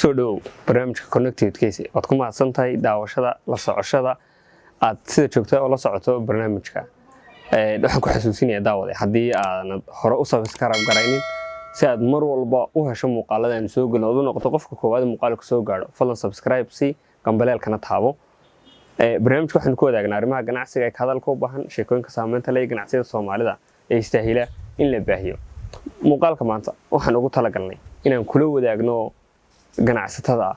Kusoo dhowow barnaamijka Connected Case. Waad ku mahadsan tahay daawashada, la socoshada aad sida joogta oo la socoto barnaamijka. Waxaan ku xasuusinayaa, daawade, haddii aanad hore u subscribe garaynin, si aad mar walba u hesho muuqaalada aan soo gelin ood u noqoto qofka koowaad ee muuqaalka soo gaadho, fadlan subscribe si gambaleelkana taabo. Barnaamijka waxaanu ku wadaagnaa arrimaha ganacsiga ee ka hadalka u baahan, sheekooyinka saameynta leh ee ganacsiyada Soomaalida ee istaahila in la baahiyo. Muuqaalka maanta waxaan ugu talagalnay inaan kula wadaagno ganacsatada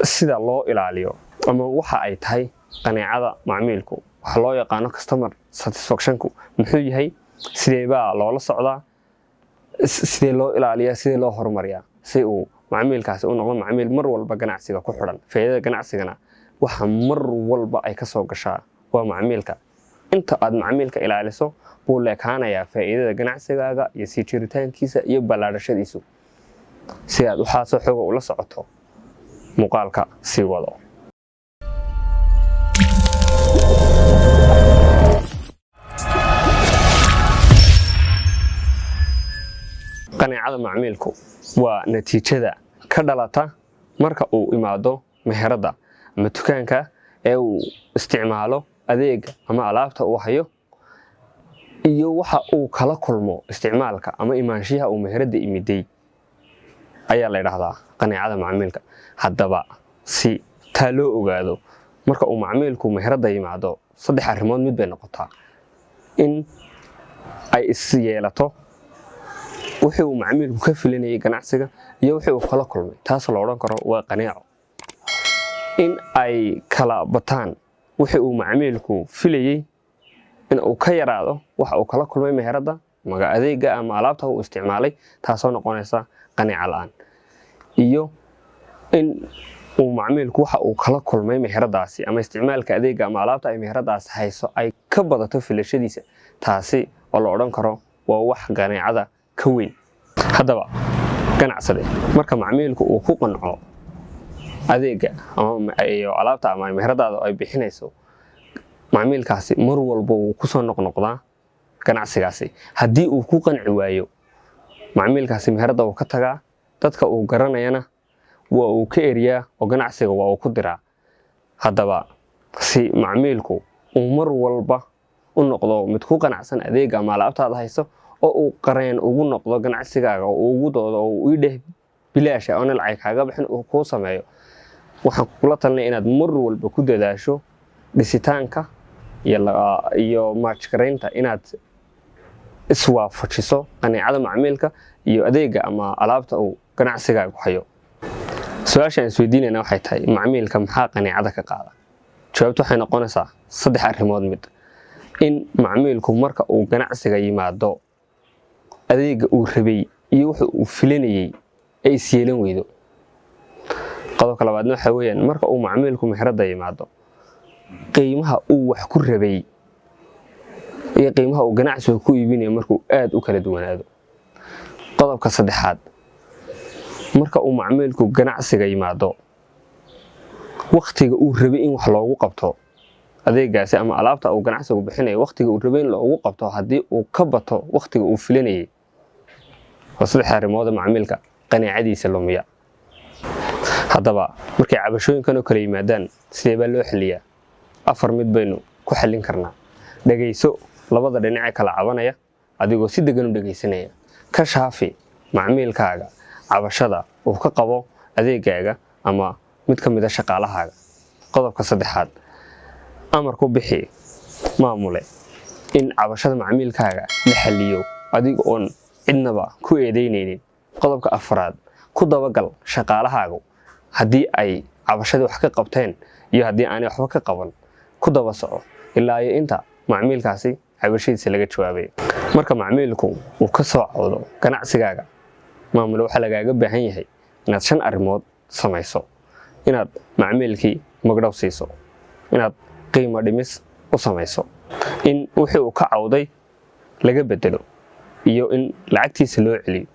sida loo ilaaliyo ama waxa ay tahay qaneecada macmiilku, waxa loo yaqaano customer satisfactionku muxuu yahay, sidee baa loola socdaa, sidee loo ilaaliyaa, sidee loo horumariyaa, si uu macmiilkaasi u noqdo macmiil mar walba ganacsiga ku xidhan. Faa'iidada ganacsigana waxa mar walba ay ka soo gashaa waa macmiilka. Inta aad macmiilka ilaaliso buu leekaanayaa faa'iidada ganacsigaaga iyo sii jiritaankiisa iyo ballaadhashadiisu. Si aad waxaasoo xooga ula socoto, muuqaalka sii wado. Qaneecada macmiilku waa natiijada ka dhalata marka uu imaado meheradda ama dukaanka ee uu isticmaalo adeega ama alaabta uu hayo iyo waxa uu kala kulmo isticmaalka ama imaanshiyaha uu meheradda imiday ayaa la yidhaahdaa qaneecada macmiilka. Haddaba, si taa loo ogaado, marka uu macmiilku meheradda yimaado, saddex arrimood mid bay noqotaa: in ay is yeelato wixii uu macmiilku ka filanayay ganacsiga iyo wixii uu kala kulmay, taas la odhan karo waa qaneeco; in ay kala bataan, wixii uu macmiilku filayey in uu ka yaraado waxa uu kala kulmay meheradda maga adeega ama alaabta uu isticmaalay, taasoo noqonaysa qaneeco la'aan; iyo in uu macmiilku waxa uu kala kulmay meheradaasi ama isticmaalka adeega ama alaabta ay meheradaasi hayso ay ka badato filashadiisa, taasi oo la odhan karo waa wax qaneecada ka weyn. Haddaba ganacsade, marka macmiilku uu ku qanco adeega ama iyo alaabta ama meheradaada ay bixinayso, macmiilkaasi mar walba wuu kusoo noqnoqdaa ganacsigaasi. Haddii uu ku qanci waayo, macmiilkaasi meherada uu ka tagaa, dadka uu garanayana waa uu ka eriyaa oo ganacsiga waa uu ku diraa. Haddaba, si macmiilku uu mar walba u noqdo mid ku qanacsan adeega ama alaabtaada hayso oo uu qareen ugu noqdo ganacsigaaga oo uu ugu doodo oo uu idheh bilaasha oona lacag kaaga bixin uu kuu sameeyo, waxaan kula talinaya inaad mar walba ku dadaasho dhisitaanka iyo maajgaraynta inaad iswaafajiso qaneecada macmiilka iyo adeega ama alaabta uu ganacsigaagu hayo. Su-aasha aan isweydiinayna waxay tahay: macmiilka maxaa qaneecada ka qaada? Jawaabtu waxay noqonaysaa saddex arrimood mid: in macmiilku marka uu ganacsiga yimaado adeega uu rabay iyo wuxuu uu filanayey ay isyeelan weydo. Qodobka labaadna waxa weeyaan marka uu macmiilku meherada yimaado, qiimaha uu wax ku rabay iyo qiimaha uu ganacsiga ku iibinayo markuu aada u kala duwanaado. Qodobka saddexaad, marka uu macmiilku ganacsiga yimaado, wakhtiga uu rabay in wax loogu qabto adeegaasi ama alaabta uu ganacsigu bixinayo, wakhtiga uu rabay in loogu qabto haddii uu ka bato wakhtiga uu filanayay. Waa saddex arrimood macmiilka qaneecadiisa lumiya. Haddaba, markay cabashooyinkan oo kale yimaadaan, sidee baa loo xaliyaa? Afar mid baynu ku xallin karnaa. Dhegayso labada dhinac ee kala cabanaya adigoo si degan u dhegaysanaya. Ka shaafi macmiilkaaga cabashada uu ka qabo adeegaaga ama mid ka mid a shaqaalahaaga. Qodobka saddexaad, amar ku bixi, maamule, in cabashada macmiilkaaga la xaliyo adiga oon cidnaba ku eedeynaynin. Qodobka afraad, ku dabagal shaqaalahaagu haddii ay cabashadii wax ka qabteen iyo haddii aanay waxba ka qaban. Ku daba soco ilaa iyo inta macmiilkaasi cabashadiisa laga jawaabayo. Marka macmiilku uu ka soo cawdo ganacsigaaga, maamule, waxaa lagaaga baahan yahay inaad shan arrimood samayso: inaad macmiilkii magdhow siiso, inaad qiimo dhimis u samayso, in wixii uu ka cawday laga bedelo, iyo in lacagtiisa loo celiyo,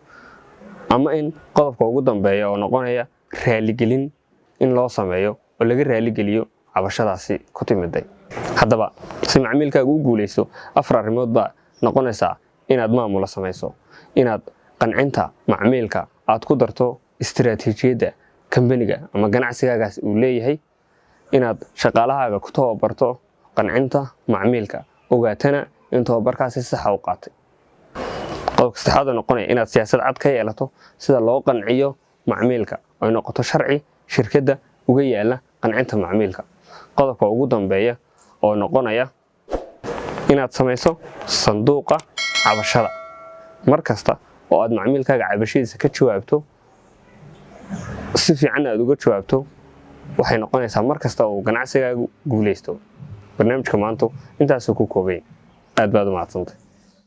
ama in qodobka ugu dambeeya oo noqonaya raaligelin in loo sameeyo oo laga raaligeliyo cabashadaasi ku timiday. Haddaba, si macmiilkaaga u guulaysto, afar arrimood baa noqonaysaa inaad maamula samayso: inaad qancinta macmiilka aad ku darto Istiraatiijiyadda kambaniga ama ganacsigaagaas uu leeyahay, inaad shaqaalahaaga ku tababarto qancinta macmiilka, ogaatana in tababarkaasi saxa u qaatay. Qodobka saddexaad oo noqonaya inaad siyaasad cad ka yeelato sida loo qanciyo macmiilka, ay noqoto sharci shirkadda uga yaala qancinta macmiilka. Qodobka ugu dambeeya oo noqonaya inaad samayso sanduuqa cabashada. Mar kasta oo aad macmiilkaaga cabashadiisa ka jawaabto, si fiican aad uga jawaabto, waxay noqonaysaa mar kasta oo ganacsigaagu guuleysto. Barnaamijka maantu intaasuu ku koobay. Aad baad u mahadsantay.